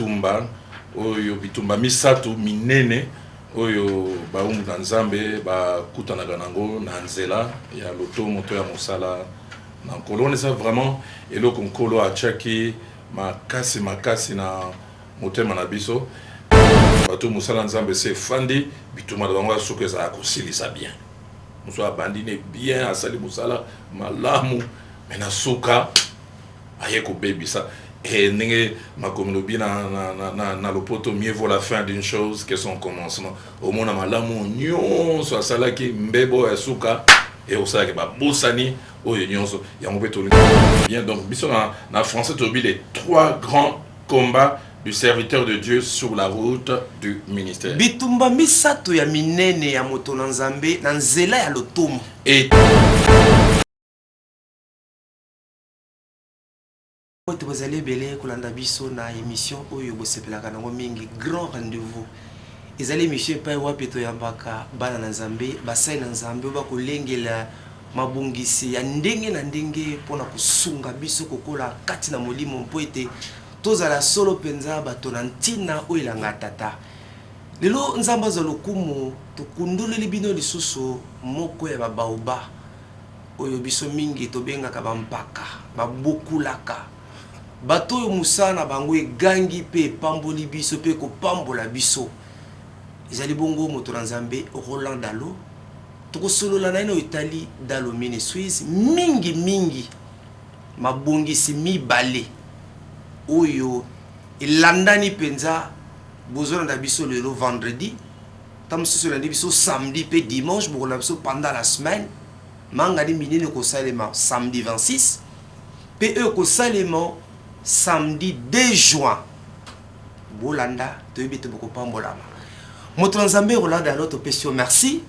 Bitumba oyo, bitumba misato minene oyo bawumbu na Nzambe bakutanaka nango na nzela ya lotomo to ya mosala na Nkolo. Wana eza vraiment eloko Nkolo atiaki makasi makasi na motema na biso. Bato mosala Nzambe se efandi, bitumba na bango ya suka ezalaka kosilisa bien. Mosusu abandi ne bien, asali mosala malamu, mais na suka aye kobebisa. E ndenge makomi lobi na lopoto, mieux vaut la fin d'une chose que son commencement. Omona malamu nyonso asalaki, mbebo ya suka ekosalaki babosani oyo nyonso. Yango mpe tolingi bien. Donc biso na français tolobi les trois grands combats du serviteur de Dieu sur la route du ministère. Bitumba misato ya minene ya moto na Nzambe na nzela ya lotomo. Et Oyo bozali ebele kolanda biso na émission oyo bosepelaka nango mingi, Grand Rendez-vous. Ezali émission epai wapi toyambaka bana na Nzambe, basali na Nzambe oyo bakolengela mabongisi ya ndenge na ndenge mpona kosunga biso kokola kati na molimo, mpo ete tozala solo mpenza bato na ntina oyo elanga Tata. Lelo, Nzambe azwa lokumu, tokundoleli bino lisusu moko ya babaoba oyo biso mingi tobengaka bampaka, babokulaka bato oyo mosala na bango egangi mpe epamboli biso mpe ekopambola biso. Ezali bongo moto na Nzambe Roland Dalo. Tokosolola na ye na oyo etali Dalo Ministries, mingi mingi mabongisi mibale oyo elandani mpenza. Bozolanda biso lelo vendredi, ta mosusu elandi biso samedi mpe dimanche, bokolanda biso pendant la semaine. Mangani minene kosalema samedi 26 mpe oyo kosalema samedi 2 juin. Bolanda, toyebi ete bokopambolama. Moto na Nzambe Roland Dalo, topesi yo merci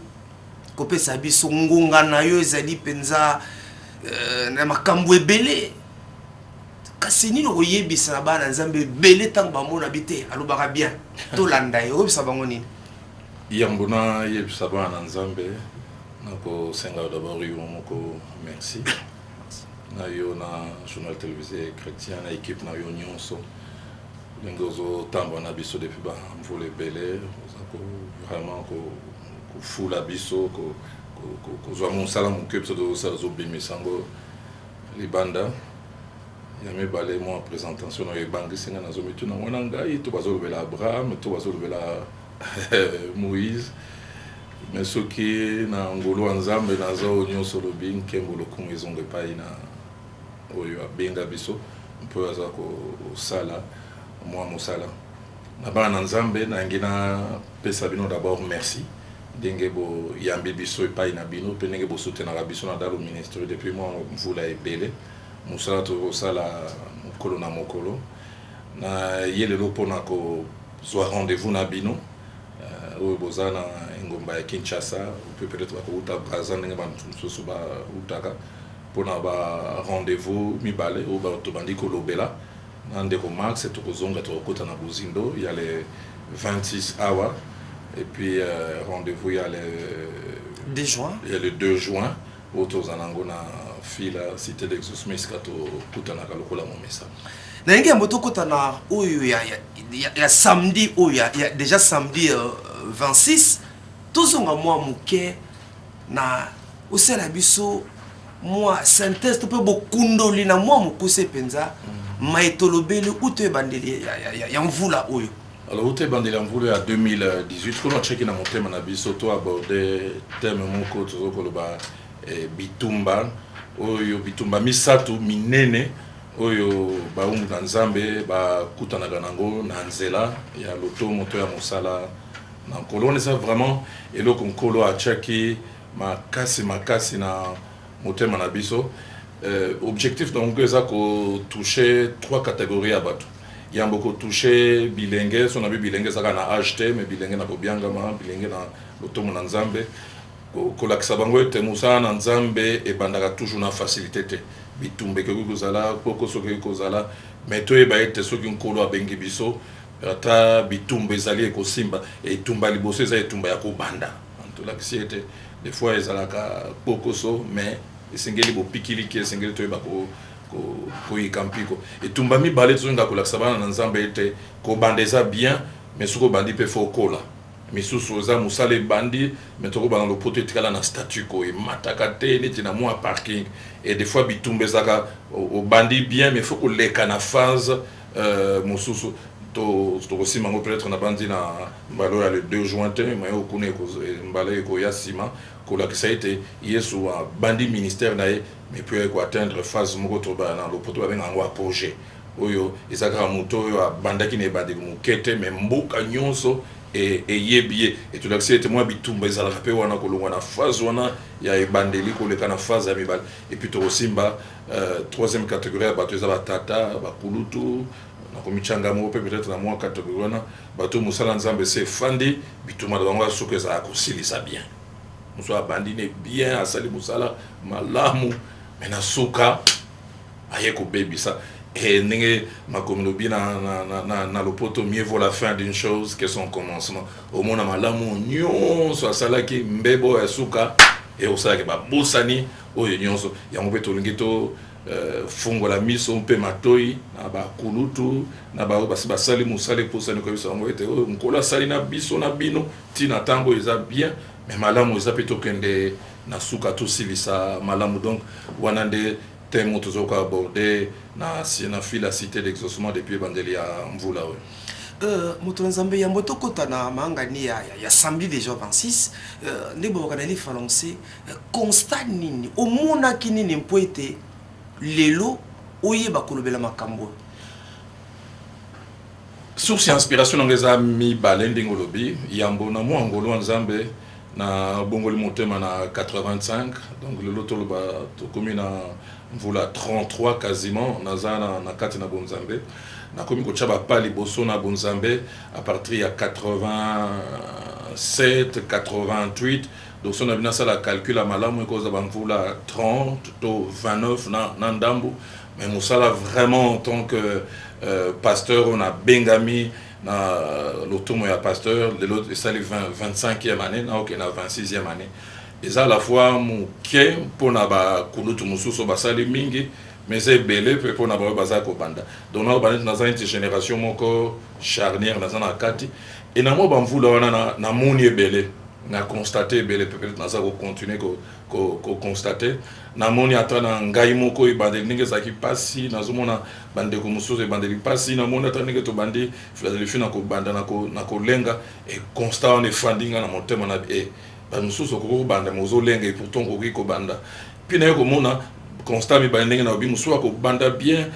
kopesa biso ngonga na yo. Ezali mpenza na makambo ebele, kasi nini okoyebisa na bana Nzambe ebele ntango bamona bi te alobaka bien, tolanda ye? Oyebisa bango nini? Yambo nayebisa bana na Nzambe, nakosenga d'abord yo moko merci na yo na journal télévisé chrétien, na équipe na yo nyonso, ndenge ozotambola na biso depuis bamvula ebele. Oza vraiment kofula biso, kozwa mosala moke biso tozosala, ozobimisa yango libanda. Ya mibale, mwa présentation na oyo ebangisi nga, nazomituna wana ngai to bazolobela Abraham to bazolobela Moïse. Mais soki na ngolu ya Nzambe naza oyo nyonso olobi, nkembo lokumu ezonga epai na oyo abenga biso mpe oyo aza kosala mwa mosala na bana na Nzambe. Nayangi napesa bino d'abord merci ndenge boyambi biso epai na bino mpe ndenge bosutenaka biso na Dalo Ministry depuis mwa mvula ebele, mosala tozokosala mokolo na mokolo. Na ye lelo mpona kozwa rendez-vous na bino oyo boza na engumba ya Kinshasa mpe peut-être bakouta Braza, ndenge bato mosusu bautaka, mpona ba rendez-vous mibale oyo bato bandi kolobela na ndeko Max. Tokozonga, tokokota na bozindo ya le 26 awa et puis rendez-vous ya le 2 juin. Ya le 2 juin oyo tozala nango na Fila, Cité d'Exaucement, esika tokutanaka lokola momesa. Nalingi yango tokɔta na oyo ya samedi oyo ya déjà samedi 26. Tozonga mwa moke na osala biso mwa synthèse to mpe bokundoli na mwa mokuse mpenza maye tolobeli uto ebandeli ya mvula oyo. Alors, uta ebandeli ya mvula ya 2018, kuna otiaki na motema na biso to aborde thème moko toza koloba bitumba oyo, bitumba misato minene oyo bawumbu na Nzambe bakutanaka nango na nzela ya lotomo to ya mosala na Nkolo. Wana eza vraiment eloko Nkolo atiaki makasi makasi na motema na biso. Objectif donc eza kotouche trois catégories ya bato. Yambo, kotouche bilenge. So na bi bilenge, ezaka na age te, mais bilenge na kobiangama, bilenge na lotomo na Nzambe, kolakisa bango ete mosala na Nzambe ebandaka toujours na facilité te. Bitumba ekoki kozala, poko soki ekoki kozala, mais toyeba ete soki Nkolo abengi biso, ata bitumba ezali, ekosimba. Etumba liboso eza etumba ya kobanda. Tolakisi ete des fois ezalaka pokoso, mais esengeli bopikiliki, esengeli toyeba. Koyika mpiko. Etumba mibale, tozolinga kolakisa bana na Nzambe ete kobanda eza bien, mais soki obandi mpe, faut okola. Misusu eza mosala ebandi, mais tokobanda lopoto, etikala na statu quo, emataka te, neti na mwa parking. Et des fois bitumba ezalaka, obandi bien, mais faut koleka na phase mosusu. Tokosima yango peut-être na bandi na mbala oyo ya le 2 juin te, mais oyo kuna, mbala ekoya nsima, kolakisa ete Yesu abandi ministère na ye, mais puis koatteindre phase moko toba na lopoto babenga yango apogée, oyo eza kaka moto oyo abandaki na ebandeli moke te, mais mboka nyonso eyebi ye. Etolakisi ete mwa bitumba ezalaka mpe wana, kolongwa na phase wana ya ebandeli, koleka na phase ya mibale. Et puis tokosimba troisième catégorie ya bato, eza batata bakulutu. Nakomityanga moko mpe peut-être na mwa catégorie wana, bato mosala Nzambe ese efandi. Bitumba na bango ya soki ezalaka kosilisa bien. Mosu abandi ne bien, asali mosala malamu, mais na suka aye kobebisa. E ndenge makomi lobi na lopoto, mieux vaut la fin d'une chose que son commencement. Omona malamu nyonso asalaki, mbebo oyo ya suka ekosalaki babosani oyo nyonso. Yango mpe tolingi to fungola miso mpe matoi na bakulutu, na baoyo basi basali mosala epusani, koyebisa bango ete oyo Nkolo asali na biso na bino ntina ntango eza bien, mais malamu eza mpe tokende na suka, tosilisa malamu. Donc wana nde thème oyo tozoka aborder na fil ya Cité d'exaucement depuis ebandeli ya mvula oyo. Moto na Nzambe, yambo tokɔta na mayangani ya samedi déjà 26, nde boyoka na lifalanse, constat nini omonaki, nini mpo ete lelo oyeba kolobela makambo oyo? Source ya inspiration nango eza mibale. Ndenge olobi, yambo na mwa ngolu ya Nzambe, na bongoli motema na 85. Donc lelo toloba tokomi na mvula 33 quasiment naza na kati na bonzambe. Nakomi kotya bapa liboso na bonzambe à partir ya 87, 88. Donc so na bino asala calcul ya malamu, ekozala bamvula 30 to 29 na ndambu. Mais mosala vraiment en tant que pasteur oyo nabengami na lotomo ya pasteur, lelo esali 25e année, naokende na 26e année. Eza à la fois moke mpona bakulutu mosusu basali mingi, mais eza ebele mpe mpona baoyo baza kobanda. Donc naoba neti naza neti génération moko charnière, naza na kati. E na mwa bamvula wana, namoni ebele, na constate ebele, peut-être naza kocontinue koconstater. Namoni ata na ngai moko ebandeli ndenge ezalaki mpasi, nazomona bandeko mosusu ebandeli mpasi, namoni ata ndenge tobandi Philadelphie na kobanda na kolenga. E constat wana efandi nga na motema na e bamosusu okoki kobanda, mais ozolenga, et pourtant okoki kobanda. Puis naye komona constat mibale, ndenge na obi mosusu akobanda bien,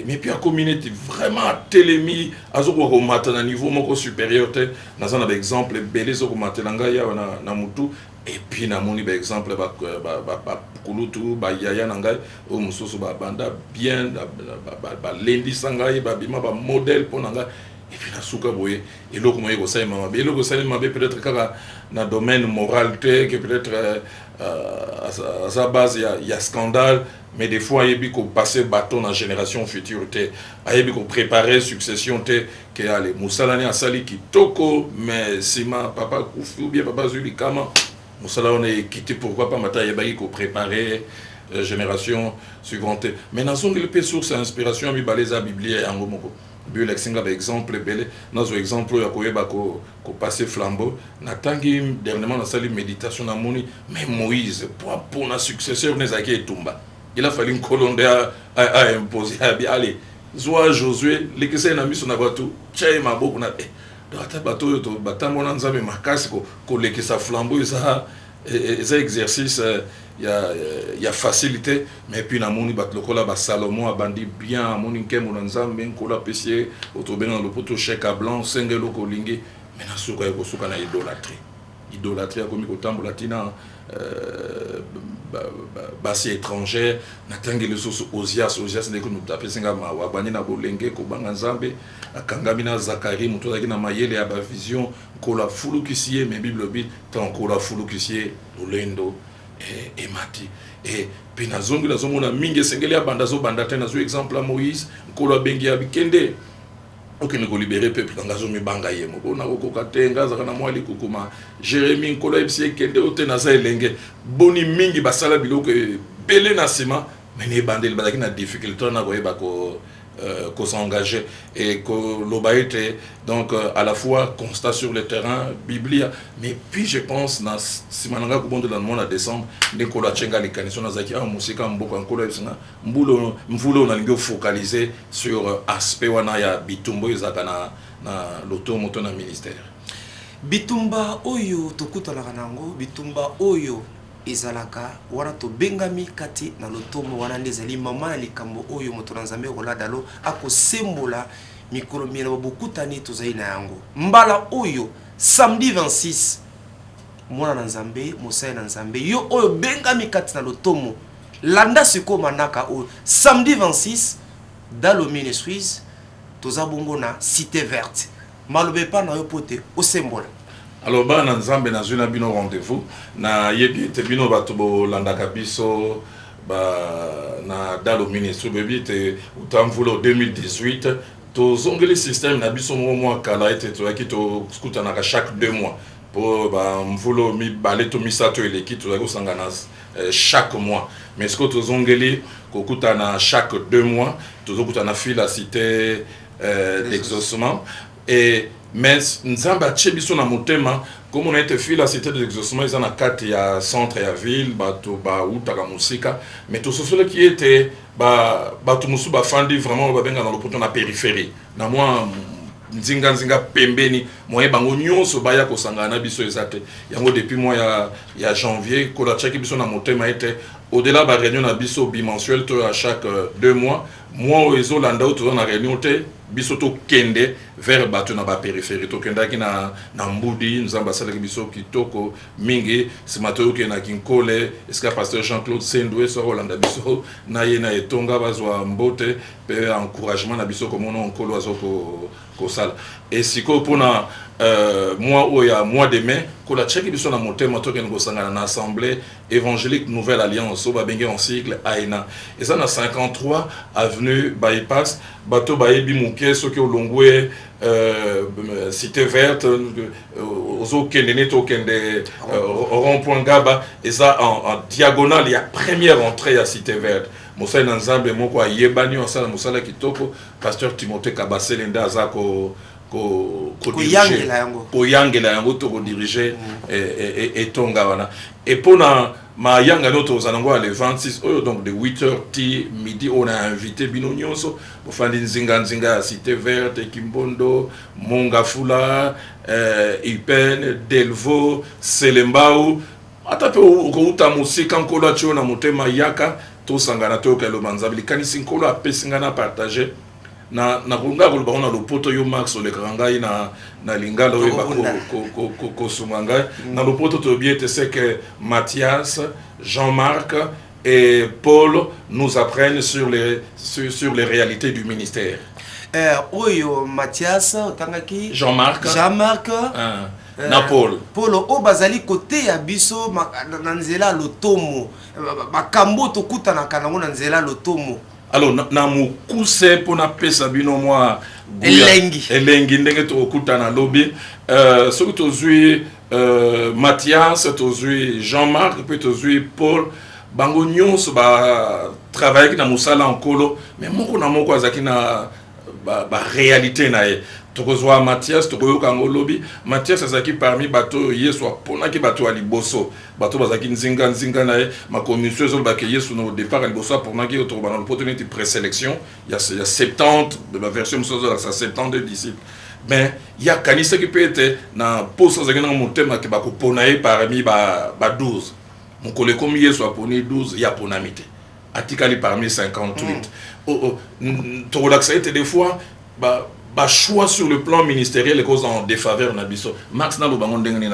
mais puis akomi neti vraiment atelemi, azokoka komata na niveau moko supérieur te. Naza na baexemple ebele ezokomatela ngai awa na mutu. Et puis namoni baexemple bakulutu, bayaya na ngai oyo mosusu babanda bien, balendisa ngai, babima bamodèle mpo na ngai. Et puis nasuka boye, eloko moye kosalema mabe, eloko esalemi mabe peut-être kaka na domaine moral te, que peut-être aza base ya scandale, mais des fois ayebi kopasser bâton na génération future te, ayebi kopréparer succession te, ke ale mosala ne asali kitoko, mais nsima papa akufi ou bien papa azwi likama, mosala wana ekiti. Pourquoi pas? Mata ayebaki kopréparer génération suivante te. Mais nazongeli mpe source ya inspiration ya mibale, eza Biblia yango moko. Bible elakisi nga baexemple ebele. Nazwa exemple oyo ya koyeba kopasser flambeau. Natangi dernièrement, nasali méditation, namoni mais Moïse, mpona successeur ne ezalaki etumba. Il a fallu Nkolo nde aimpose, abi: "Ale, zwa Josué, lekisa ye na miso na bato, tia ye maboko na eh." Donc ata bato oyo batambola Nzambe makasi, kolekisa flambeau eza exercice ya facilité. Mais puis namoni bato lokola basalomo, abandi bien, amoni nkembo na Nzambe, Nkolo apesi ye oyo tobenga na lopoto chèque à blanc: "Senga eloko olingi." Mais na suka ye kosuka na idolâtrie. Idolâtrie, akomi kotambola ntina basi étrangère. Natangi lisusu Ozias. Ozias, ndeko moto apesi nga mawa, abandi na bolenge kobanga Nzambe, akangami na Zakari, moto azalaki na mayele ya bavision. Nkolo afulukisi ye, mais Bible elobi, ntango Nkolo afulukisi ye, lolendo emati. E mpe nazongi, nazomona mingi esengeli abanda, azobanda te. Nazwi exemple ya Moïse. Nkolo abengi ya bikende, okende kolibérer peuple na nga. Azomibanga ye moko: "Nakokoka te, nga azalaka na mwa likukuma." Jérémi, Nkolo ayebisi: "Ekende oyo te, naza elenge." Boni mingi basala biloko ebele na nsima, Mais na ebandeli bazalaki na difficulté wana koyeba ko s'engager et koloba ete donc à la fois constat sur le terrain, biblia. Mais puis je pense na nsima na ngai kobondela na mois na décembre nde Nkolo atyenga likanisi. Nazalaki awa mosika mboka, Nkolo ayebisinga mbulo mvula oyo nalingi ofocaliser sur aspect wana ya bitumba oyo ezalaka na lotomo to na ministère. Bitumba oyo tokutanaka na yango, bitumba oyo ezalaka wana tobengami kati na lotomo wana, nde ezali mama ya likambo oyo moto na Nzambe Roland Dalo akosembola mikolo miena bokutani tozali na yango mbala oyo samedi 26. Mwana na Nzambe, mosali na Nzambe, yo oyo obengami kati na lotomo, landa sikoyo manaka oyo. Samedi 26, Dalo Ministries, toza bongo na Cité Verte. Maloba epa na yo mpo te osembola. Alors bana na Nzambe, nazwi na bino rendez-vous. Nayebi ete bino bato bolandaka biso na Dalo Ministry, boyebi ete uta mvula 2018 tozongeli système na biso moko mwa kala ete toyaki tokutanaka chaque 2 mois. Mpo bamvula mibale to misato eleki, tozalaki kosangana chaque mois, mais sikoyo tozongeli kokutana chaque 2 mois. Tozokutana file ya Cité d'Exaucement. Et mais Nzambe atie biso na motema komona ete file ya Cité de l'Exaucement eza na kati ya centre ya ville, bato bautaka mosika. Mais tososolaki ete bato mosusu bafandi vraiment, babenga na lopoto, na périphérie, na mwa nzinganzinga pembeni. Moye bango nyonso baya kosangana na biso eza te. Yango depuis mois ya janvier, Nkolo atiaki biso na motema ete au-delà baréunion na biso bimensuel to ya chaque 2 mois, mois oyo ezolanda oyo toza na réunion te, biso tokende vers bato na bapériphérie. Tokendaki na Mbudi, Nzambe asalaki biso kitoko mingi. Nsima toyokende na Kinkole, esika pasteur Jean Claude Sendwe, soki olanda biso na ye na etonga, bazwa mbote mpe encouragement na biso komona Nkolo azo kosala. E sikoyo mpona mois oyo ya mois de mai, Nkolo atiaki biso na motema tokende kosangana na Assemblée évangélique Nouvelle Alliance, oyo babengi en sigle AENA. Eza na 53 avenue Bypass. Bato bayebi moke, soki olongwe Cité Verte, ozokende neti okende rond point Ngaba, eza en diagonale ya première entrée ya Cité Verte. Mosali na Nzambe moko ayebani, oyo asala mosala kitoko, pasteur Timothée Kabasele, nde aza ko koyangela yango. Koyangela yango to kodiriger etonga wana. E mpona mayangani oyo tozala yango ya le 26 oyo, donc de 8 heures ti midi, oyo na invité bino nyonso bofandi nzinganzinga ya Cité Verte, Kimbondo, Mongafula, Ipen, Delvaux, Selembao, ata mpe okouta mosika, Nkolo atie oyo na motema, yaka tosangana, toyoka eloba Nzambe. Likanisi Nkolo apesi ngai na partage na nga koloba ngo na lopoto. Yo Max olekaka ngai na lingala, oyeba kosunga ngai na lopoto. Toyebi ete c'est que Mathias, Jean-Marc et Paul nous apprennent sur les réalités du ministère. Oyo Mathias otangaki, Jean-Marc, Jean-Marc na Paul. Paul, oyo bazali koteya biso na nzela ya lotomo, makambo tokutanaka nango na nzela ya lotomo. Alors na mokuse, mpo napesa bino mwa elengi. Elengi ndenge tokokutana lobi, soki tozwi Mathias, tozwi Jean-Marc mpe tozwi Paul, bango nyonso batravaillaki na mosala ya Nkolo, mais moko na moko azalaki na baréalité na ye. Tokozwa Mathias, tokoyoka yango lobi. Mathias azalaki parmi bato oyo Yesu aponaki, bato ya liboso, bato bazalaki nzinga nzinga na ye. Makomiso ezolobaka Yesu na départ ya liboso aponaki oyo tokobana lopoto neti présélection ya 70, baversion mosusu ezolakisa 72 disciples. Mais ye akanisaki mpe ete na poso azalaki nanga motema ke bakopona ye parmi ba 12. Mokolo ekomi, Yesu aponi 12, ye aponami te, atikali parmi 58. Oh, tokolakisa ete des fois bachoix sur le plan ministériel ekoza en défaveur na biso. Max, naloba ngo ndenge nini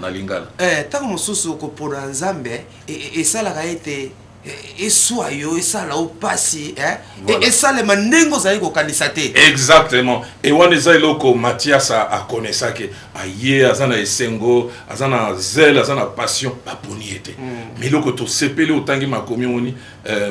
na lingala? Ntango mosusu kopona Nzambe esalaka ete eswa yo, esala yo mpasi, esalema ndenge ozali kokanisa te. Exactement. E wana eza eloko Mathias akonesaki. Aye, aza na esengo, aza na zèle, aza na passion, baponi ye te. Mais eloko tosepeli, otangi makomi, omoni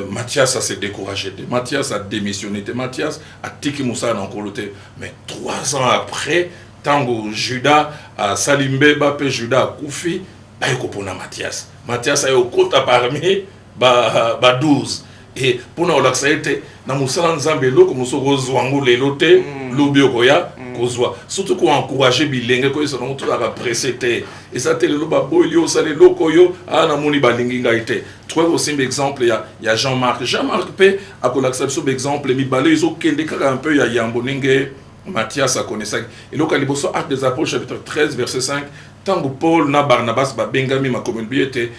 Mathias ase découragé te, Mathias a démissionné te, Mathias atiki mosala na Nkolo te. Mais 3 ans après, ntango Judas asali mbeba mpe Judas akufi, baye kopona Mathias. Mathias aye okota parmi ba 12. E mpona kolakisa ye te na mosala Nzambe, eloko mosusu okozwa yango lelo te, lobi okoya kozwa. Surtout koencourager bilenge, koyesa bango tozalaka pressé te. Eza te lelo baboyeli yo osala eloko oyo, a namoni balingi ngai te. Tokoki kosimba exemple ya Jean Marc. Jean Marc mpe akolakisa biso baexemple mibale ezokende kaka un peu ya yambo ndenge Mathias akonesaki. Eloko ya liboso, Acte des Apôtres chapitre 13 verset 5, ntango Paul na Barnabas babengami, makomi lobi ete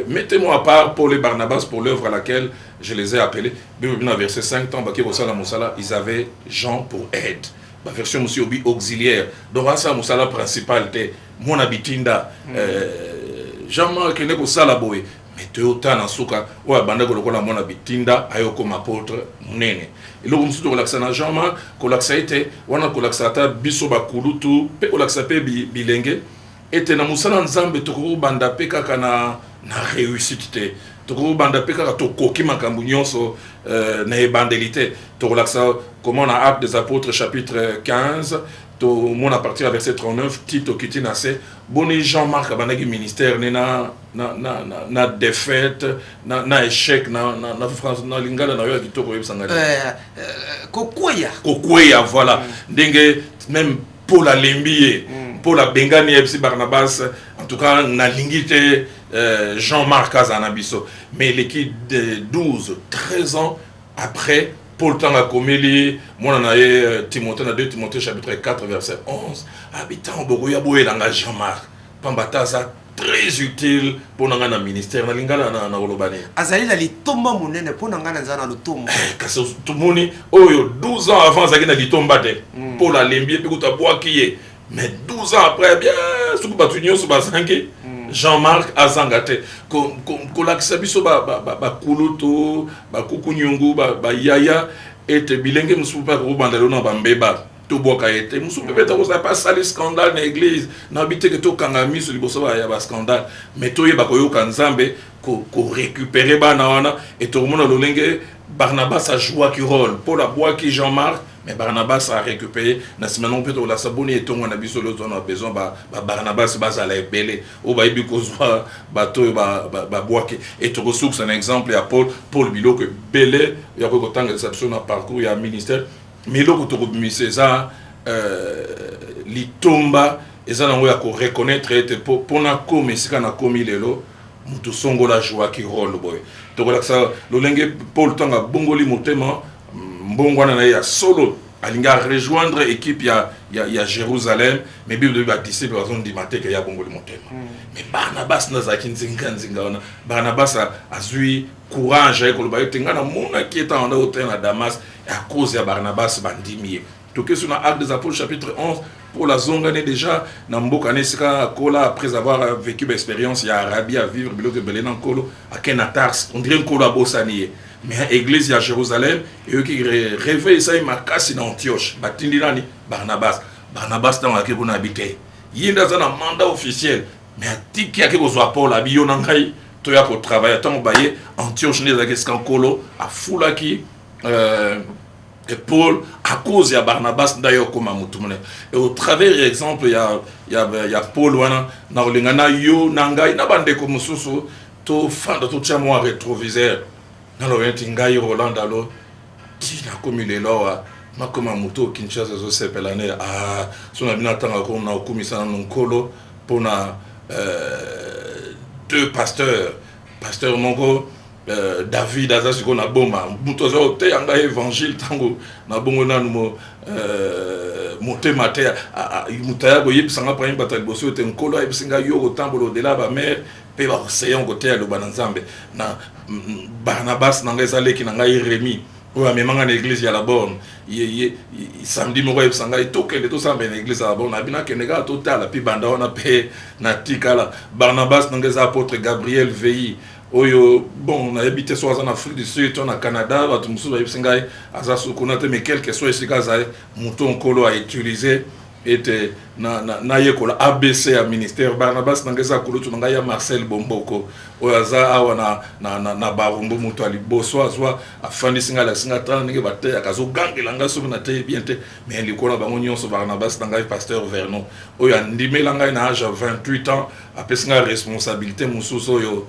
mettez-moi à part Paul et Barnabas pour l'œuvre à laquelle je les ai appelés. Bible na verset 5, ntango bake kosala mosala, ils avaient Jean pour aide. Baversion mosusu obi auxiliaire, donc asala mosala principal te, mwana bitinda. Jean Marc nde kosala boye, mais toyota na suka oyo abandaki lokola mwana bitinda, ayokoma apôtre monene. Eloko mosusu tokolakisa na Jean Marc, kolakisa ete wana kolakisa ata biso bakulutu mpe kolakisa mpe bilenge ete na mosala Nzambe tokoki kobanda mpe kaka na réussite te, tokoki kobanda mpe kaka tokoki makambo nyonso na ebandeli te. Tokolakisa comment na Acte des Apôtres chapitre 15, tomona à partir ya verset 39 ti tokiti na se, boni Jean Marc abandaki ministère ne na défaite, na échec, na France, na lingala na yo ya kitoko oyebisanga. Kokweya. Kokweya, voilà. Ndenge même Paul alembi ye, Paul abengani, yebisi Barnabas: en tout cas nalingi te Jean Marc aza na biso. Mais eleki de 12 13 ans après, Paul ntango akomeli mwana na ye Timothée na 2 Timothée chapitre 4 verset 11, abi ntango bokoya boyelanga Jean Marc, pamba te aza très utile mpo na ngai na ministère. Na lingala na koloba nini? Azali na litomba monene mpo na ngai, naza na lotomba. Kasi tomoni oyo 12 ans avant azalaki na litomba te. Paul alembi ye mpe kutu abwaki ye, mais 12 ans après, bien soki bato nyonso bazangi, Jean-Marc azanga te. Kolakisa biso bakulutu, bakukunyungu, bayaya ete bilenge mosusu mpe akokobanda lelo na bambeba, tobwaka ye te. Mosusu mpe beta kozala mpe asali scandale na église, nayebi teke tokanga miso liboso ya bascandale, mais toyeba koyoka Nzambe, korécupérer bana wana. E tokomona lolenge Barnabas ajouaki rôle. Paul abwaki Jean-Marc, mais Barnabas a récupéré. Na nsima nango mpe tokolakisa boni etongo na biso lelo toza na besoin babarnabas bazala ebele oyo bayebi kozwa bato oyo babwaki. E tokosukisa na exemple ya Paul. Paul, biloko ebele ya koki kotangelisa biso na parcours ya ministère, mais eloko tokobimisa eza litomba eza nango ya koreconnaître ete mpona koma esika nakomi lelo, moto songola ajouaki rôle boye. Tokolakisa lolenge Paul ntango abongoli motema, mbongwana na ye ya solo, alingi arejoindre équipe ya Jérusalem, mais Bible elobi badisciple bazondima te ke ye abongoli motema. Mais Barnabas nde azalaki nzinga nzinga wana. Barnabas azwi courage, aye koloba ete ngai namonaki ye ntango anda koteya na Damas. À cause ya Barnabas bandimi ye. Toke so na Acte des Apôtres chapitre 11, Paul azongani déjà na mboka na esika akola, après avoir vécu baexpérience ya Arabie, à vivre biloko ebele na Nkolo, ake na Tarse. On dirait Nkolo abosani ye, mais église ya Jérusalem eyoki réveil esali makasi na Antioche, batindi nani? Barnabas. Barnabas ntango ake kuna, abi te ye nde aza na mandat officiel, mais atiki, ake kozwa Paul, abi yo na ngai toya kotravailler. Ntango baye Antioche, nde ezalaki esika Nkolo afulaki et Paul, à cause ya Barnabas nde aye okóma motu monene. Et au travers ya exemple ya Paul wana, na kolinga na yo na ngai na bandeko mosusu, tofanda, totia mwa rétroviseur. Naloba neti ngai Roland Dalo, ti nakomi lelo awa, nakóma motu oyo Kinshasa ezosepela ne. Ah, so na bino atangaka na okumisa nano Nkolo mpona deux pasteurs. Pasteur moko, David, aza sikoyo na Boma, moto aza koteya ngai évangile ntango nabongo nanu motema te. Moto aya koyebisa nga premier bato ya liboso ete Nkolo ayebisi ngai yo kotambola au-delà bamers mpe bakoseya koteya loba na Nzambe. Na Barnabas na ngai eza leki na ngai Remi, oyo amemanga na église ya La Borne. Ye samedi moko ayebisa ngai tokende tosamba na église ya La Borne, abi nakende kaka totala mpe banda wana mpe natikala. Barnabas na ngai eza apôtre Gabriel Vei, oyo bon nayebi te so aza na Afrique du Sud to na Canada. Bato mosusu bayebisi ngai aza kuna te, mais quelque soit esika azali, moto Nkolo autiliser ete nayekola ABC ya ministère. Barnabas na ngai eza kulutu na ngai ya Marcel Bomboko, oyo aza awa na Barumbu. Moto ya liboso azwa, afandisi ngai, alakisi ngai tala ndenge bateyaka, azogangela ngai soki nateyi bien te. Mais likolo na bango nyonso, Barnabas na ngai pasteur Vernon, oyo andimela ngai na age ya 28 ans, apesi ngai responsabilité mosusu oyo.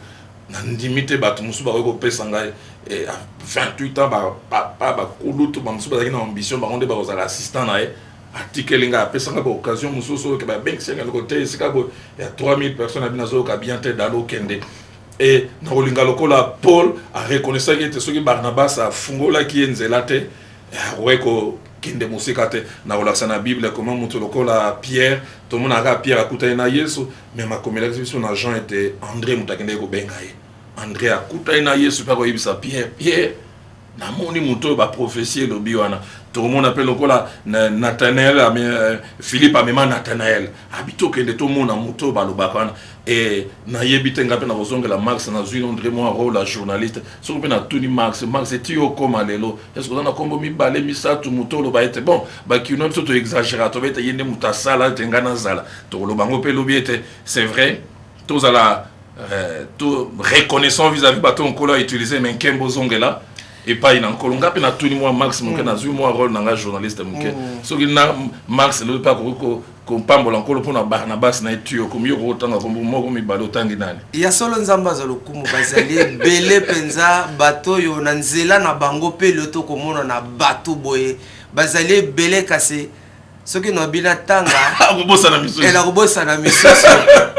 Nandimi te bato mosusu bakoki kopesa ngai 28 ans, bapapa, bakulutu bamosusu bazalaki na ambition, bango nde bakozala assistant na ye. Atikeli ngai, apesa ngai baoccasion mosusu oyo babengisi ngai eloko te, esika boye ya 3000 personnes abi nazoyoka bien te, dalo okende. E nakolinga lokola Paul areconnaissaki ete soki Barnabas afungolaki ye nzela te, akoki kokende mosika te. Nakolakisa na Bible comment moto lokola Pierre, tomonaka Pierre akutani na Yesu, mais makomelaki biso na Jean ete André moto akendaki kobenga ye. André akutani na Yesu mpe akoyebisa Pierre: "Pierre, namoni moto oyo baprophétie elobi wana." Tokomona mpe lokola Nathanael, Philippe amema Nathanael, abi tokende tomona moto oyo balobaka wana. E nayebi te, ngai mpe nakozongela Max, nazwi André mwa rôle ya journaliste. Soki mpe natuni Max: "Max, eti yo okóma lelo, est-ce oza na nkombo mibale, misato, moto oloba ete bon, bakino biso toexagéra, toba ete ye nde moto asala ete ngai nazala?" Tokoloba yango mpe elobi ete c'est vrai, tozala to reconnaissant vis-à-vis bato Nkolo autiliser, mais nkembo ozongela epai na Nkolo. Nga mpe natuni mwa Max moke, nazwi mwa rôle na nga journaliste moke. Soki na Max elobi mpe akoki kopambola Nkolo mpona Barnabas na ye, ti okomi yo kokotanga kombo moko, mibale, otangi nani? Ya solo, Nzambe aza lokumu. Bazali ebele mpenza, bato oyo na nzela na bango mpe lelo tokomona na bato boye, bazali ebele. Kasi soki nabi natanga, akobosana misusu. Nakobosana misusu.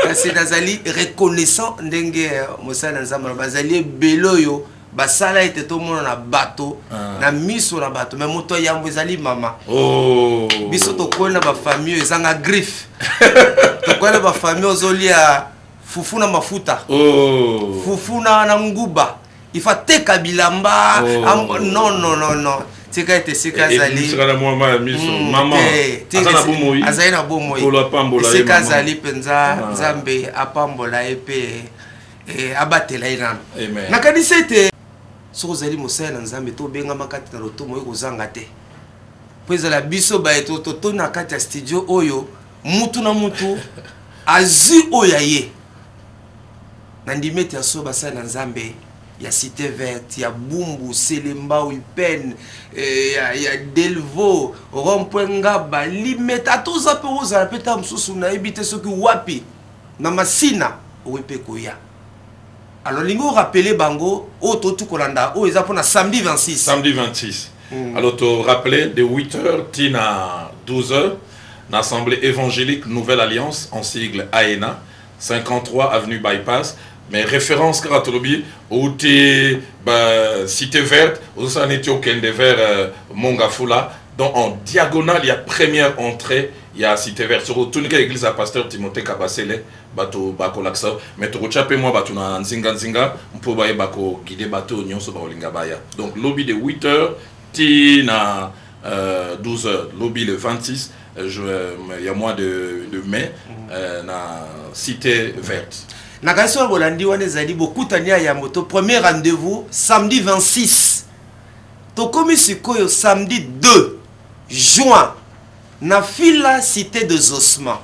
Kasi nazali reconnaissant ndenge mosali na Nzambe na bazali ebele oyo basala ete tomona na bato, na miso na bato. Mais moto ya yambo ezali mama. Oh. Biso tokoli na bafamille oyo ezanga griffe, tokoli na bafamille ozolia fufu na mafuta, fufu na nguba, ifa ateka bilamba. Non, non, non, non, tika ete esika azali Esika na mwa ya miso. Mama aza na bomoi? Azali na bomoi. Nkolo apambola ye, Esika mama. azali mpenza, Nzambe apambola ye mpe abatela ye nano. Amen. Nakanisi ete soki ozali mosali na Nzambe to obengama kati na lotomo oyo, kozanga te, mpo ezala biso baye to na kati ya studio oyo, mutu na mutu azwi oyo ya ye. Nandimi ete ya so basali na Nzambe ya Cité Verte, ya Bumbu, Selembao, Ipene, ya Delvaux, Rond-Point Ngaba, Limete, ata oza mpe ozala mpe ta mosusu, nayebi te soki wapi, na Masina, okoki mpe koya. Alors lingi orappeler bango oyo toti kolanda, oyo eza mpona samedi 26. Samedi 26. Alors te rappeler, de 8h tina 12h, l'Assemblée évangélique Nouvelle Alliance, en sigle AENA, 53 avenue Bypass. Mais référence kaka tolobi outi ba Cité Verte, ozosala neti okende vers Mont Ngafula. Donc en diagonale, il y a première entrée, il y a Cité Verte. Sur tonika église à pasteur Timothée Kabasele, bato bakolakisa. Mais tokotya mpe mwa bato na nzinga-nzinga mpo bayeba koguider bato nyonso bakolinga baya. Donc lobi de 8h ti na 12h, lobi le 26 ya mois de mai, na Cité Verte. Nakanisi oyo bolandi wana ezali bokutani ya yambo to premier rendez-vous, samedi 26. Tokomi sikoyo samedi 2 juin na Fila, Cité des Ossements.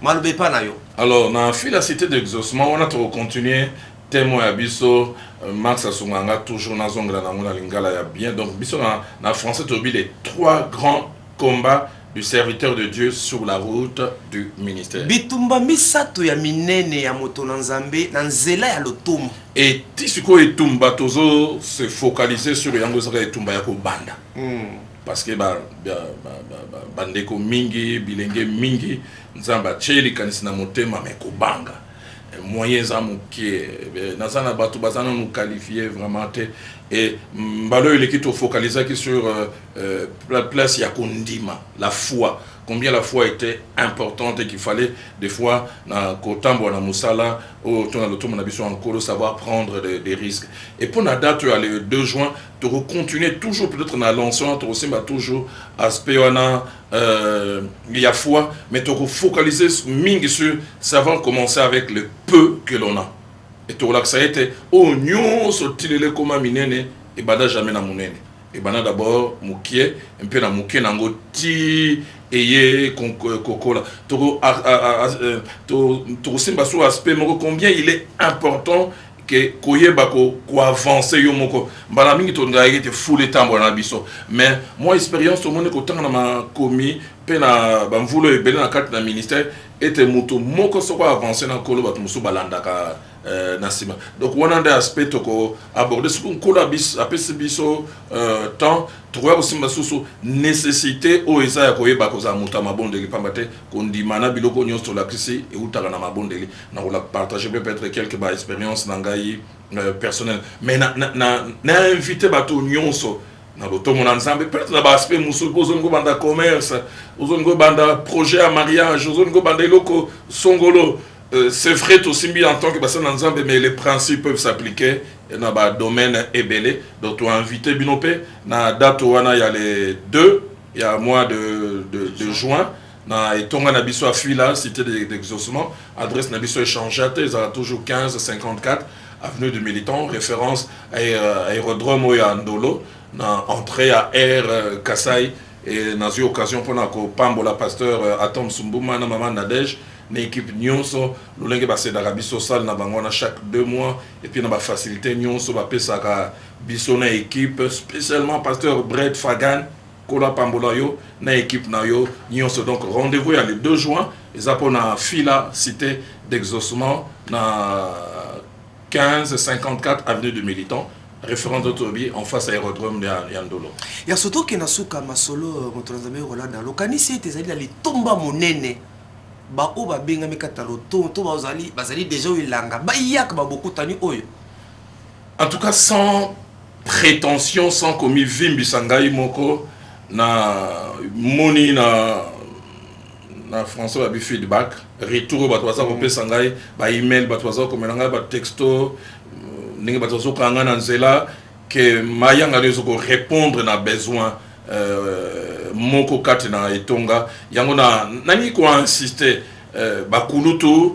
Maloba epa na yo. Alors na Fila, Cité d'Exaucement wana, tokocontinue thème ya biso. Max asunga nga toujours, nazongela nango na lingala ya bien. Donc biso na français tolobi les trois grands combats du serviteur de Dieu sur la route du ministère. Bitumba misato ya minene ya moto na Nzambe na nzela ya lotomo. Et ti sikoyo etumba tozo se focaliser sur yango ezaka etumba ya kobanda, parce que bandeko mingi, bilenge mingi, Nzambe atie likanisi na motema, mais kobanga, moyen eza moke, naza na bato baza nanu qualifié vraiment te. Et mbala oyo eleki tofocalisaki sur place ya kondima, la foi, combien la foi était importante et qu'il fallait des fois na kotambola na mosala oyo to na lotomo na biso ya Nkolo, savoir prendre des risques. Et mpo na date oyo ya le 2 juin, tokocontinue toujours peut-être na lancement, tokosimba toujours aspect wana ya foi, mais tokofocaliser mingi sur savoir commencer avec le peu que l'on a. Et tokolakisa ete oyo nyonso tilele ekóma minene, ebanda jamais na monene, ebanda d'abord mokie, mpe na mokie nango ti eye kokola. Tokosimba so aspect moko, combien il est important ke koyeba koavance yo moko. Mbala mingi tolingaka ete fule etambola na biso, mais mwa expérience tomoni kotanga na makomi. Mpe na bamvula oyo ebele na kati na ministère, ete moto moko soko avance na Nkolo, bato mosusu balandaka na nsima. Donc wana nde aspect toko aborder. Soki Nkolo apesi biso temps, tokoya kosimba susu nécessité oyo eza ya koyeba kozala moto ya mabondeli, pamba te kondima na biloko nyonso tolakisi eutaka na mabondeli. Na kola partager mpe peut-être quelque ba expérience na ngai personnel, mais na invité bato nyonso na lotomo na Nzambe. Peut-être na ba aspect mosusu mpo ozolingi obanda commerce, ozolingi obanda projet ya mariage, ozolingi obanda eloko songolo. C'est vrai, tosimbi en tant que basali na Nzambe, mais les principes peuvent s'appliquer na ba domaine ebele. Donc toinvité bino mpe na date wana ya le 2 ya mois de juin na etonga na biso ya Fila, cité d'exaucement. Adresse na biso echanger te, ezala toujours 15 54 avenue du Militant, référence aérodrome oyo ya Ndolo, na entrée ya Air Kasai. E nazwi occasion mpona kopambola pasteur Atom Sumbuma na mama Nadege na équipe nyonso, lolenge basedaka biso salle na bango wana chaque 2 mois, et puis na ba facilité nyonso bapesaka biso na équipe, spécialement pasteur Bred Fagan. Kola pambola yo na équipe na yo nyonso. Donc rendez-vous ya le 2 juin eza mpona Fila, cité d'exaucement, na 15 54 avenue du Militant, référent d'Otobi, en face aérodrome ya Ndolo. Ya soto okenda suka masolo, moto na Nzambe kolanda, lokanisi ete ezali na litomba monene baoyo babengami kati na lotomo to bazali déjà oyo elanga bayaka babokutani oyo. En tout cas, sans prétention, sans komivimbisa ngai moko, na moni na français babi feedback, retour oyo bato baza kopesa ngai, ba email, bato baza kokomela ngai ba texto, ndenge bato bazokanga ngai na nzela, ke mayanga nde ezokorépondre na besoin moko kati na etonga yango. Na nani koinsiste, bakulutu,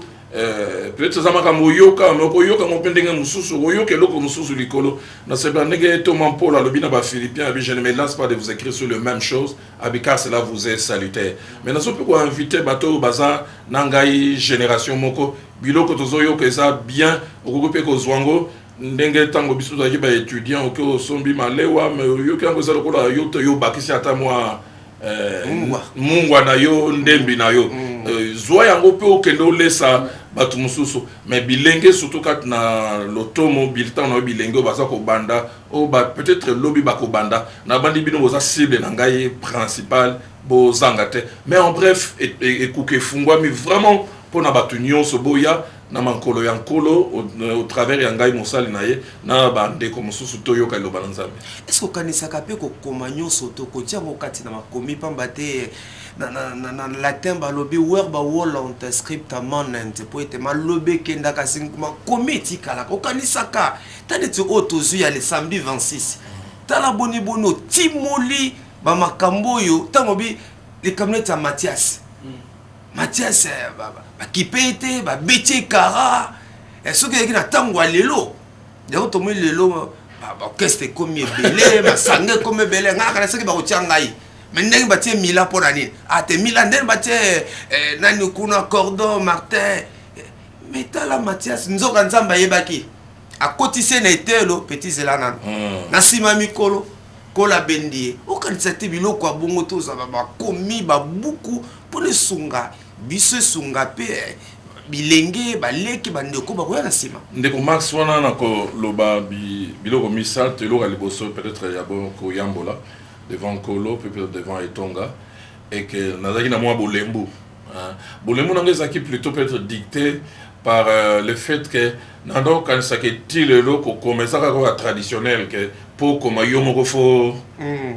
peut-être eza makambo oyoka, me okoyoka yango mpe ndenge mosusu, okoyoka eloko mosusu likolo. Nasepela ndenge Thomas Paul alobi na ba Philippiens, abi: "Je ne me lasse pas de vous écrire sur les mêmes choses", abi, "car cela vous est salutaire". Mais nazo mpe koinvite bato oyo baza na ngai génération moko. Biloko tozoyoka eza bien, okoki mpe kozwa yango ndenge ntango biso tozalaki ba étudiant, oke osombi malewa, me oyoki yango eza lokola yo te, yo obakisi ata mwa mungwa na yo, ndembi na yo. Zwa yango mpe okende olesa bato mosusu. Mais bilenge surtout kati na lotomo, bulletin na yo, bilenge oyo baza kobanda, oyo peut-être lobi bakobanda, nabandi bino boza cible na ngai principal, bozanga te. Mais en bref, ekuke efungwami vraiment mpona bato nyonso. Boya na makolo ya Nkolo au travers ya ngai mosali na ye na bandeko mosusu, toyoka liloba na Nzambe. Est ce que okanisaka mpe kokoma nyonso to kotia yango kati na makomi? Pamba te na latin balobi "verba volant, scripta manent", mpo ete malobi ekendaka, makomi etikalaka. Okanisaka ta neti oyo tozwi ya le samedi 26, tala boniboni otimoli bamakambo oyo ntango bi likambo neti ya Mathias. Mathias bakipe ye te, babeti ekara. Soki ezalaki na ntango ya lelo, yango tomoni lelo ba orchestre ekomi ebele, masanga ekomi ebele, ngai kana soki bakotia ngai, me ndenge batie Mila, mpo na nini ate Mila, ndenge batie nani kuna, Cordon Martin. Me tala Mathias, nzoka Nzambe ayebaki, akotisi ye na etelo petit zela nano. Na nsima ya mikolo kola bendi ye. Okanisa te biloko ya bongo tozala bakomi babuku mpona esunga biso, esunga mpe bilenge, baleki, bandeko bakoya na nsima? Ndeko Max, wana na koloba biloko misato. Eloko ya liboso, peut-être ya bo koyambola devant Nkolo mpe peut-être devant etonga, et que nazalaki na mwa bolembu, hein. Bolembu nango ezalaki plutôt peut-être dicté par le fait que nanda okanisaka eti lelo kokoma eza kaka oyo traditionnel, ke mpo okoma yo moko fo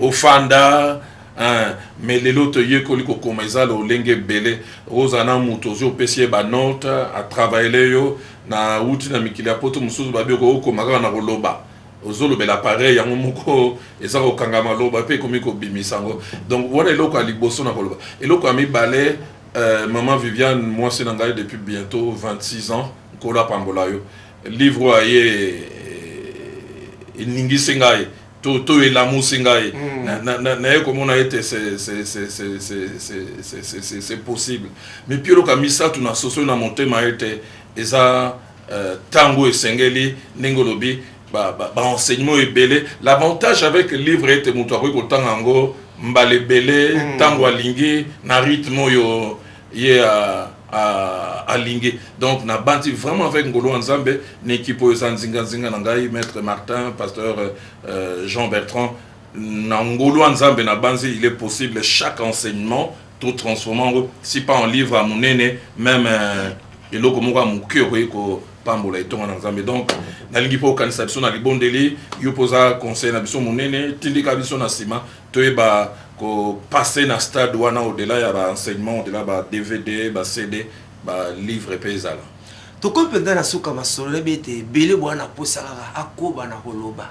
ofanda, hein. Mais lelo toyekoli kokoma eza lolenge ebele. Ozala na moto ozwi, opesi ye ba note, atravaille yo. Na wuti na mikili ya Poto mosusu, babi okoma kaka na koloba, ozolobela appareil yango moko eza kokanga maloba mpe ekomi kobimisa yango. Donc wana eloko ya liboso na koloba. Eloko ya mibale, mama Viviane, mwasi na ngai depuis bientôt 26 ans, Nkolo apambola yo. Livre oyo aye eningisi ngai to elamusi ngai, naye komona ete c'est possible. Mais puis eloko ya misato, na soso na motema ete eza ntango esengeli, ndenge olobi, ba enseignement ebele. L'avantage avec livre ete moto akoki kotanga yango. Mbala ebele, ntango alingi, na rythme oyo ye alingi. Donc nabandi vraiment avec ngolu ya Nzambe na équipe oyo eza nzinganzinga na ngai, maître Martin, pasteur Jean Bertrand. Na ngolu ya Nzambe, nabanzi il est possible chaque enseignement to transformer yango, si pas en livre ya monene, même eloko moko ya moke okoki kopambola etonga na Nzambe. Donc nalingi mpo okanisa biso na libondeli. Yo mpo oza conseil na biso monene, tindika biso na nsima, toyeba kopasser na stade wana, au-delà ya baenseignement, au-delà ba DVD, ba CD, balivre mpe ezala. Tokomi mpenza na suka masolo. Nayebi ete ebele bwana posa kaka akoba na koloba,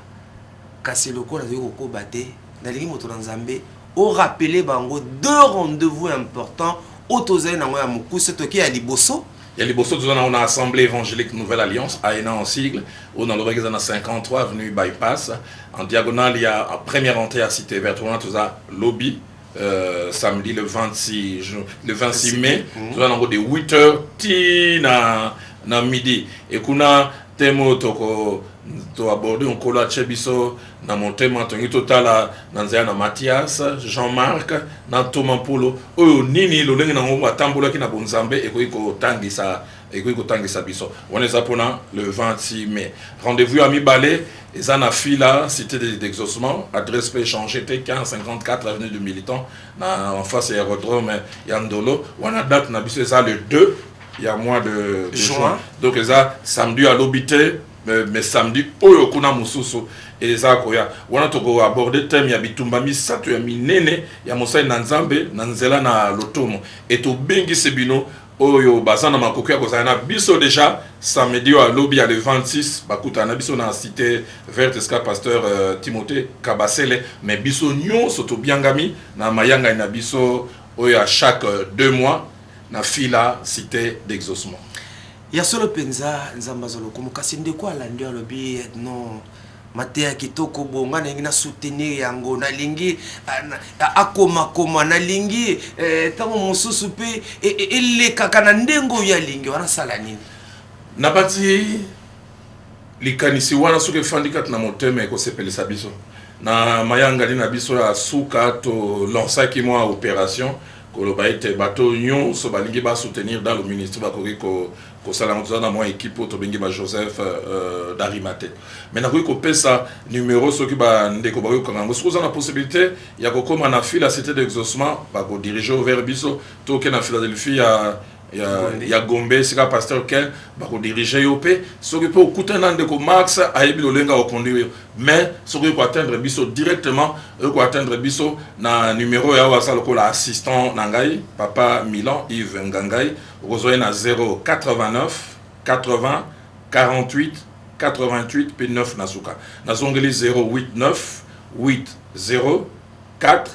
kasi lokola nazoki kokoba te, nalingi moto na Nzambe orappeler bango deux rendez-vous importants oyo tozali nango ya mokuse. Toke ya liboso. Ya liboso, toza nango na Assemblée évangélique Nouvelle Alliance, AENA en sigle, oyo nalobaki eza na 53 avenue Bypass, en diagonale ya première entrée ya Cité Verte. Wana toza lobi, samedi le 26, le 26 mai. Toza nango de 8 heures ti na midi. Ekuna thème oyo toko toaborder, Nkolo atie biso na motema, tongi totala na nzela na Mathias, Jean-Marc na Ntoma Mpolo, oyo nini lolenge nango batambolaki na bonzambe ekoki kotangisa biso. Wana eza mpona le 26 mai. Rendez-vous ya mibale eza na Fila, cité d'exaucement, adresse mpe échange te, 1554 avenue du Militant, na en face ya aérodrome ya Ndolo. Wana date na biso eza le 2 ya mois de juin. Donc eza samedi alobi te, mais samedi oyo kuna mosusu eza koya. Wana tokoaborder thème ya bitumba misato ya minene ya mosali na Nzambe na nzela na lotomo. E tobengisi bino oyo baza na makoki ya kozala na biso déjà samedi oyo alobi ya le 26, bakutana na biso na Cité Verte, esika pasteur Timothée Kabasele. Mais biso nyonso tobiangami na mayangani na biso oyo ya chaque 2 mois na Fila, cité d'exaucement. Ya solo mpenza, Nzambe aza lokumu. Kasi ndeko alandi, alobi: "Non, mateya kitoko bonga, nalingi na soutenir yango, nalingi akomakoma, nalingi ntango mosusu mpe elekaka na ndenge oyo alingi." Wana asala nini? Nabati likanisi wana, soki efandi kati na motema, ekosepelisa biso. Na mayangani na biso ya suka, tolansaki mwa opération koloba ete bato nyonso balingi basoutenir dans le ministère bakoki kosala yango. Toza na mwa équipe oyo tobengi ba Joseph d'Arimathée. Mais nakoki kopesa numéro soki bandeko bakoki kokanga yango. Soki oza na possibilité ya kokóma na Fila, cité d'exaucement, bakodiriger vers biso. Toke na Philadelphie ya Gombe, esika pasteur Ken, bakodiriger yo. Mpe soki mpe okutani na ndeko Max, ayebi lolenge akoconduire yo. Mais soki oyo koatteindre biso directement, oyo koatteindre biso na numéro ya oyo aza lokola assistant na ngai, papa Milan Yves Ngangai, okozwa ye na 089 80 48 88 mpe 9 na suka. Nazongeli: 089 8 0 4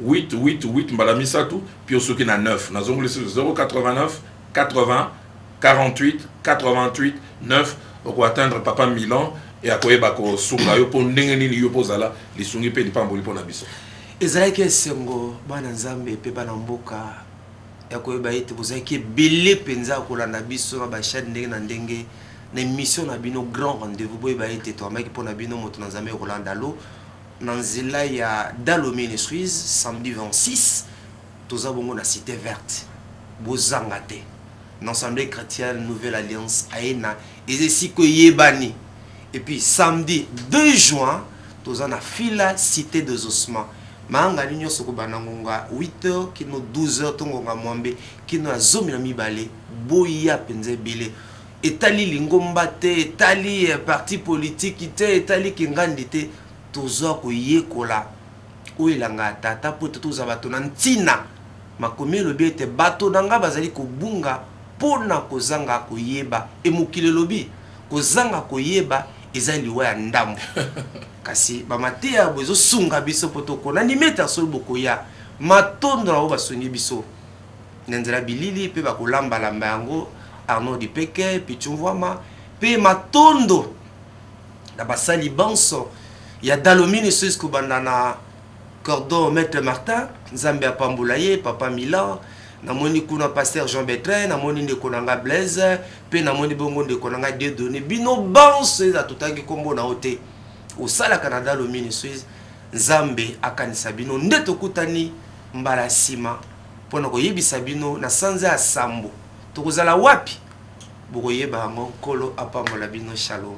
8 8 8 mbala misato, mpe osoki na 9. Nazongeli 089 80 48 88 9. Okoatteindre papa Milan e akoyeba kosunga yo mpo ndenge nini yo mpo ozala lisungi mpe lipamboli mpo na biso. Ezalaki esengo, bana Nzambe mpe bana mboka, ya koyeba ete bozalaki ebele mpenza ya kolanda biso na bachaîne ndenge na ndenge na émission na bino Grand Rendez-vous. Boyeba ete toyambaki mpo na bino moto na Nzambe kolanda lo na nzela ya Dalo Ministries. Samedi 26, toza bongo na Cité Verte. Bozanga te na Assemblée chrétienne Nouvelle Alliance, AENA, eza esika eyebani. Et puis samedi 2 juin, toza na Fila, cité des ossements. Mayangani nyonso kobanda ngonga 8 heures kino 12 heures to ngonga mwambe kino ya 12. Boya mpenza ebele. Etali lingomba te, etali parti politike te, etali kingandi te. Tozwa koyekola oyo elanga ya tata mpo ete tozwa bato na ntina. Makomi elobi ete bato na nga bazali kobunga mpo na kozanga koyeba. E mokili elobi kozanga koyeba eza liwa ya ndambo, kasi bamateya bo ezosunga biso mpo tokona ndimi ete asolo bokoya. Matondo na oyo basungi biso na nzela bilili mpe bakolambalamba yango, Arnaud Dipeke, Pichumvwama. Mpe matondo na basali banso ya Dalo Ministries, kobanda na cordon maître Martin, Nzambe apambola ye, papa Milan, namoni kuna pasteur Jean Bertrand, namoni ndeko na nga Blaise, mpe namoni bongo ndeko na nga Dieudonné. Bino banso eza totangi nkombo na yo te, osalaka na Dalo Ministries. Nzambe akanisa bino nde tokutani mbala nsima mpo na koyebisa bino na sanza ya sambo tokozala wapi bokoyeba yango. Nkolo apambola bino. Shalom.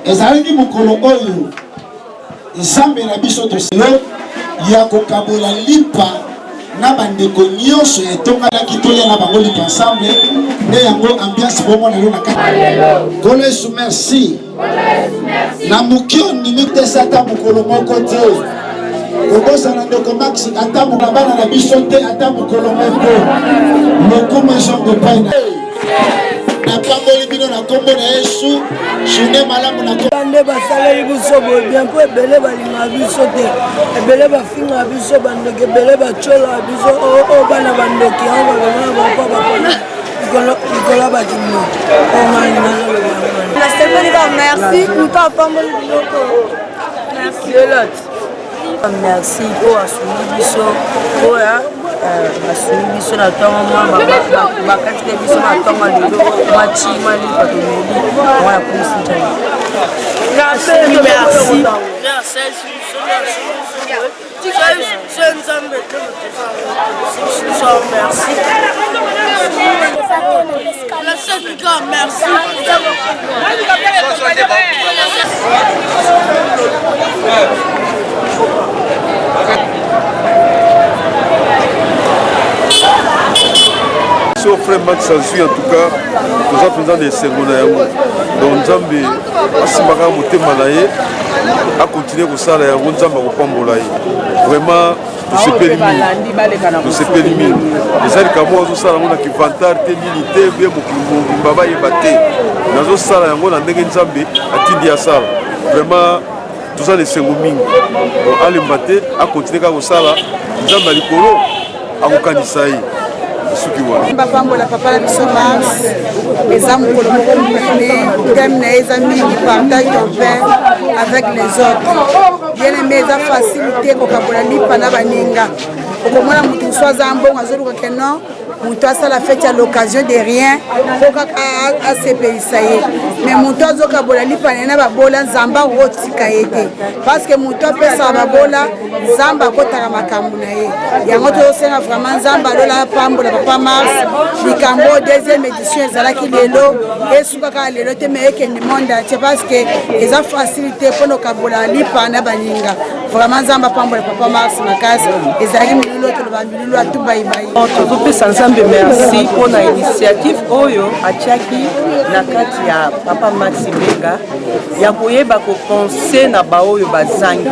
Ezalaki mokolo oyo Nzambe na biso tosilo ya kokabola lipa na bandeko nyonso ya etonganaki tolia na bango lipa ensemble nde yango ambiance bongo lelo na kati. Nkolo Yesu merci. Na moke ondimi tesa ata mokolo moko te kobosana ndeko Max ata na bana na biso te ata mokolo moko lokumu ezongo epai na napamboli bino na nkombo na Yesu. Journée malamu na nde basaleli biso boye bien mpo ebele balingaka biso te, ebele bafingaka biso bandoki, ebele batyolaka biso oyo bana bandoki yango babengaka bango bapona likolo ya bakindoki. Oyo ngai nazoloba yango. Nasepeli kaka, merci moto apamboli biloko. Merci mpo asungi biso, oyo asungi biso na ntongo mwa bakati mpe biso na ntongo lelo mwa ci mwa lipa tomeli mwa ya kumisi Nzambe. Merci. Merci. So frère Max azwi, en tout cas toza mpenza na esengo na yango. Donc Nzambe asimbaka motema na ye, akontinue kosala yango, Nzambe akopambola ye. Vraiment tosepeli mingi, tosepeli mingi. Eza likambo azosala yango na kivantar te, nini te, bie mokili mobimba bayeba te. Nazosala yango na ndenge Nzambe atindi asala. Vraiment toza na esengo mingi. Alemba te, akontinue kaka kosala. Nzambe ya likolo akokanisa ye. Suki wana. Bapambola papa na biso Mars. Eza mokolo moko monene, thème na ye eza mingi partage ton pain avec les autres. Bien aimé, eza facile te kokabola lipa na baninga. Okomona moto mosusu aza mbongo, azoluka ke non moto asala fête ya l'occasion de rien mpo kaka asepelisa ye, mais moto azokabola lipa na ye na babola, Nzambe akotika ye te, parce que moto apesaka babola, Nzambe akotaka makambo na ye. Yango tozosenga vraiment Nzambe alola apambola papa Mars. Likambo deuxième édition ezalaki lelo, esuka kaka lelo te, mais ekende monde entier, parce que eza facile te mpona okabola lipa na baninga. Vraiment Nzambe apambola papa Mars makasi. Ezalaki milulu, toloba milulu atubaibai. Tozopesa Nzambe merci mpona initiative oyo atiaki na kati ya papa Max Mbenga ya koyeba kopense na baoyo bazangi.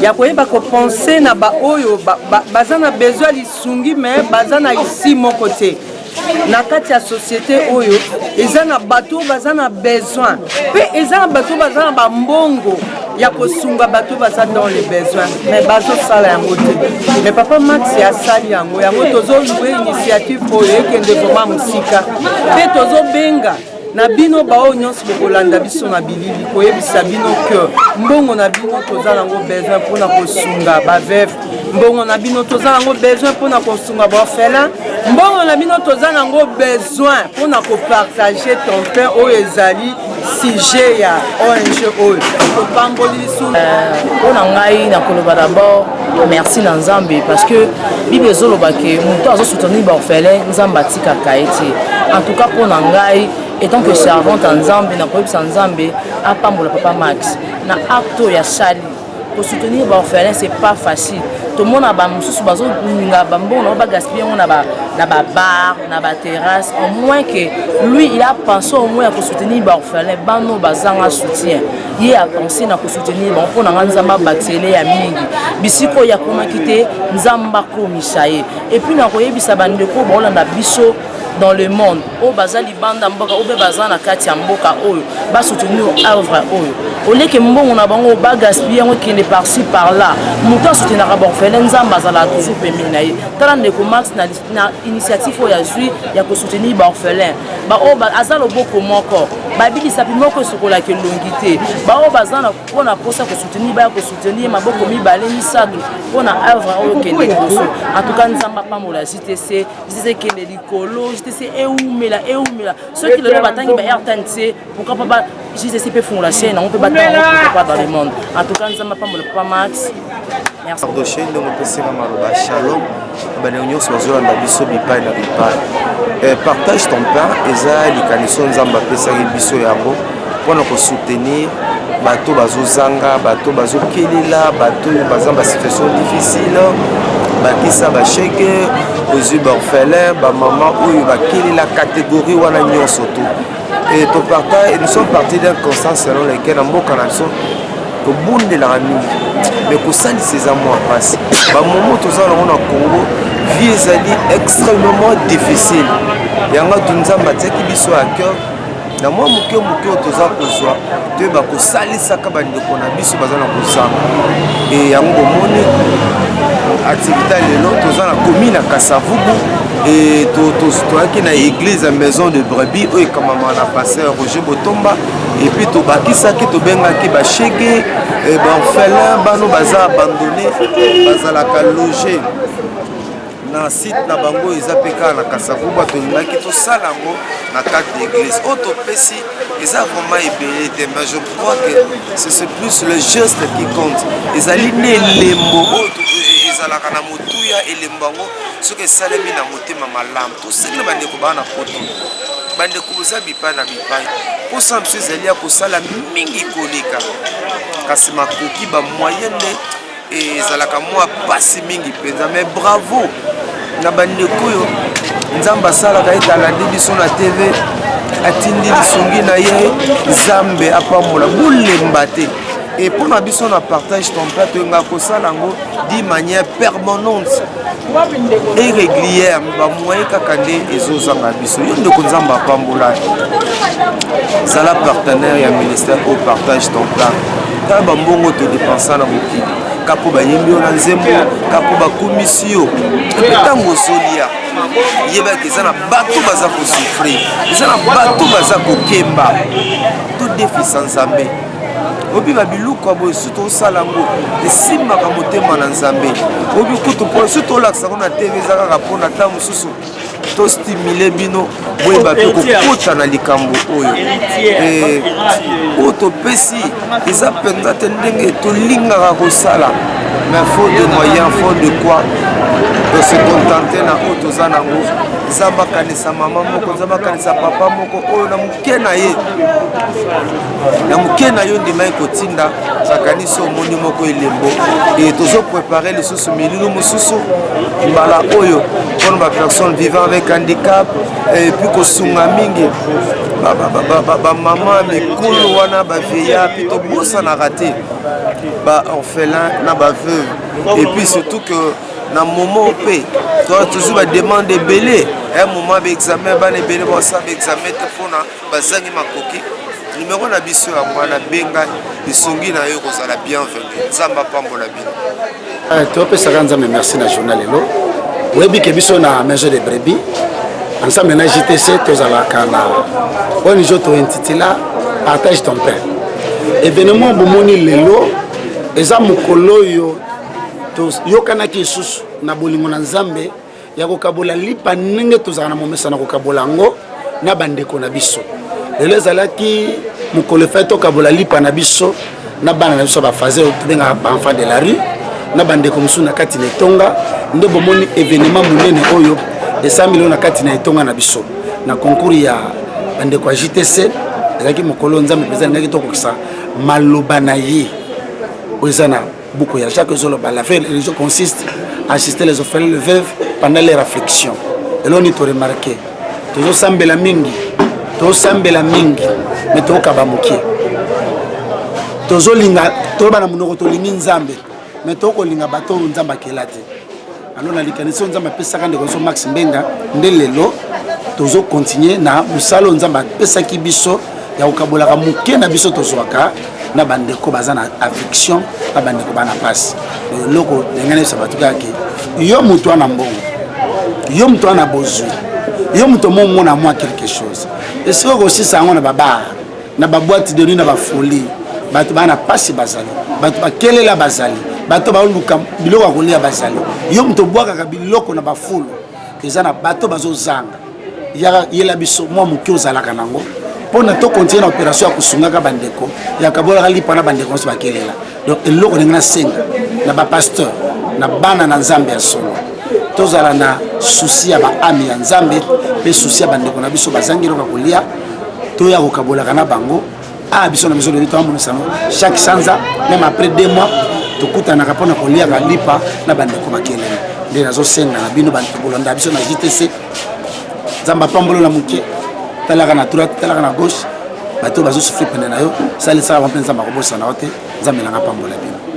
ya koyeba kopense na baoyo baza na besoin ya lisungi me baza na isi moko te na kati ya société oyo. Eza na bato oyo baza na besoin, mpe eza na bato oyo baza na bambongo ya kosunga bato baza dans les besoins, mais bazosala yango te. Mais papa Max asali yango. Yango tozolue initiative oyo ekende vraiment mosika, mpe tozobenga na bino baoyo nyonso bokolanda biso na bilili, koyebisa bino ke mbongo na bino toza nango besoin mpona kosunga baveuve, mbongo na bino toza nango besoin mpona kosunga baorphelin, mbongo na bino toza nango besoin mpona kopartage ton pain oyo ezali sujet ya ONG oyo topamboli lisu. Mpo na ngai, nakoloba d'abord merci na Nzambe, parce que Bible ezoloba ke moto azosoutenir baorphelin, Nzambe atikaka ye te. En tout cas, mpo na ngai étant que servante ya Nzambe, nakoyebisa Nzambe apambola papa Max na acte oyo asali. Kosoutenir baorphelin, c'est pas facile. Tomona bamosusu bazolinga bambongo nango bagaspille yango na babar, na baterrasse. Au moins que lui, il a pensé au moins ya kosoutenir baorphelin, bano bazanga soutien. Ye apense na kosoutenir bango. Mpo na nga, Nzambe abakisele ya mingi bisika oyo akomaki te, Nzambe akomisa ye. Et puis nakoyebisa bandeko baolanda biso dans le monde, oyo baza libanda mboka, oyo mpe baza na kati ya mboka, oyo basoutenir œuvre oyo, oleke mbongo na bango bagaspille yango ekende par-ci par-là. Moto asoutenaka baorphelin, Nzambe azalaka toujours pembeni na ye. Tala ndeko Max na initiative oyo azwi ya kosoutenir baorphelin, baoyo aza loboko moko babilisa mpi moko esokolaka elongi te. Baoyo baza na mpona mposa kosoutenir, baya kosoutenir maboko mibale misato mpona œuvre oyo okende liboso. En tout cas, Nzambe apambola JTC. JTC ekende likolo, JTC eumela, eumela. Soki lelo batangi ba RTNC, pourquoi pas ba JTC mpe fungola chaîne yango mpe batanga, pourquoi pas dans le monde? En tout cas, Nzambe apambola papa Max. Merci. Mardoche, ndenge opesaka maloba, shalom bandeko nyonso bazolanda biso bipai na bipai. Partage ton pain eza likanisi oyo Nzambe apesaki biso yango mpona kosoutenir bato bazozanga, bato bazokelela, bato oyo baza basituation difficile, bakisa bashege, ozwi baorphelin, bamama oyo bakelela, catégorie wana nyonso to. Et topartage, nous sommes partis d'un constat selon lequel na mboka na biso tobundelaka mingi, mais kosalisa eza mwa mpasi. Bamomo toza nango na Congo, vie ezali extrêmement difficile. Yango tu Nzambe atiaki biso à cœur na mwa moke moke oyo toza kozwa, toyeba kosalisaka bandeko na biso baza na kozanga. E yango bomoni activité lelo, toza na commune ya Kasavubu e toyaki na église ya Maison de Brebis oyo ekamama na pasteur Roger Botomba. Et puis tobakisaki, tobengaki bashege, baorphelin, bano baza abandonné, bazalaka loge na site na bango eza mpe kaka na Kasavubu. Tolingaki tosala yango na cadre d'église. Oyo topesi eza vraiment ebele te, mais je crois que c'est plus le geste qui compte. Ezali nde elembo oyo ezalaka na motuya. Elembo yango soki esalemi na motema malamu, tosengi na bandeko baa na poto, bandeko boza bipai na bipai, mposa biso ezali ya kosala mingi koleka, kasi makoki, bamoyen nde ezalaka mwa pasi mingi mpenza. Mais bravo na bandeko oyo Nzambe asalaka ete alandi biso na TV, atindi lisungi na ye. Nzambe apambola, bolemba te. E mpo na biso na Partage ton pain, toyengaka kosala yango d'une manière permanente et régulière. Bamoyen kaka nde ezozanga biso. Yo ndeko, Nzambe apambola, zala partenaire ya ministère au Partage ton pain. Tala bambongo todepensa na mokili kapo bayembi yo na nzembo, kapo bakumisi yo. Epe ntango ozolia, yebaki eza na bato baza kosouffrir, eza na bato baza kokemba. Todefisa Nzambe obi babiluka boye. Su tosala yango, esimbaka motema na Nzambe. Obi kutu mpo su tolakisa yango na TV, eza kaka mpona ntango mosusu tostimule bino boyeba mpe kokota na likambo oyo. Oyo topesi eza mpenza te ndenge tolingaka kosala, mais faute de moyen, faute de quoi, tose contente na oyo toza nango. Nzambe akanisa mama moko, Nzambe akanisa papa moko oyo na moke na ye, na moke na yo ndimaki kotinda. Nakanisi omoni moko elembo. E tozoprépare lisusu milulu mosusu mbala oyo mpona bapersone vivant avec handicap, et puis kosunga mingi bamama mikolo wana, bavieillard. Mpe tobosanaka te. ba orphelin na ba veuve et puis surtout que na moment mpe toa toujours bademande ebele un moment baexamen bana ebele basala baexamen te mpona bazangi makoki numero na biso yango wana benga lisungi na yo ekozala bienvenu nzambe apambola bino eh, topesaka nzambe merci na journal lelo oyebi ke biso na maison de brebis ensemble na jtc tozalaka na ong tointitula partage ton pain événement bomoni lelo eza mokolo oyo toyokanaki lisusu na bolingo na nzambe ya kokabola lipa ndenge tozalaka na momesano ya kokabola yango na bandeko na biso. Lelo ezalaki mokolo efai tokabola lipa na biso na bana na biso ya bafaze oyo tobengaka baenfant de la rue na bandeko mosusu na kati na etonga. Nde bomoni evenema monene oyo esalami lelo na kati na etonga na biso na concours ya bandeko ya JTC. Ezalaki mokolo Nzambe mpenza alingaki tokokisa maloba na ye oyo eza na Buku ya Jacques ezoloba la vraie religion consiste à assister les orphelins les veuves pendant leur affliction. Eloko nini toremarke, tozosambela mingi, tozosambela mingi me tokaba moke, tozolinga toloba na monoko tolingi Nzambe me tokolinga bato oyo Nzambe akela te. Alors na likanisi oyo Nzambe apesaka ndeko biso Max Mbenga, nde lelo tozo continuer na mosala oyo Nzambe apesaki biso ya kokabolaka moke na biso tozwaka na bandeko baza na affliction na bandeko bana mpasi. Eloko ndenge nayebisa bato kaka ke yo moto wana mbongo, yo moto wana bozwi, yo moto momona mwa quelque chose, esika okosisa yango na babar na ba boîte de nuit na ba folie, bato baa na mpasi bazali, bato bakelela bazali, bato baoluka biloko ya kolia bazali. Yo moto obwakaka biloko na bafulu, eza na bato bazozanga, yaka yela biso mwa moke ozalaka nango mpo na tokontinue na operation ya kosungaka bandeko ya kabolaka lipa na bandeko nyonso bakelela. Donc eloko ndenge nasenga na bapasteur na bana na Nzambe ya solo, tozala na susi ya baami ya Nzambe mpe susi ya bandeko na biso bazangi eloko ya kolia, toya kokabolaka na bango. A biso na biso lobi toamonisa yango chaque sanza, même après 2 mois tokutanaka mpona koliaka lipa na bandeko bakelele. Nde nazosenga na bino bato bolanda biso na JTC, Nzambe apambolo na moke, talaka na droite, talaka na gauche, bato bazosufri pene na yo, salisaka bango mpe Nzambe akobosana yo te. Nzambe nanga apambola bino.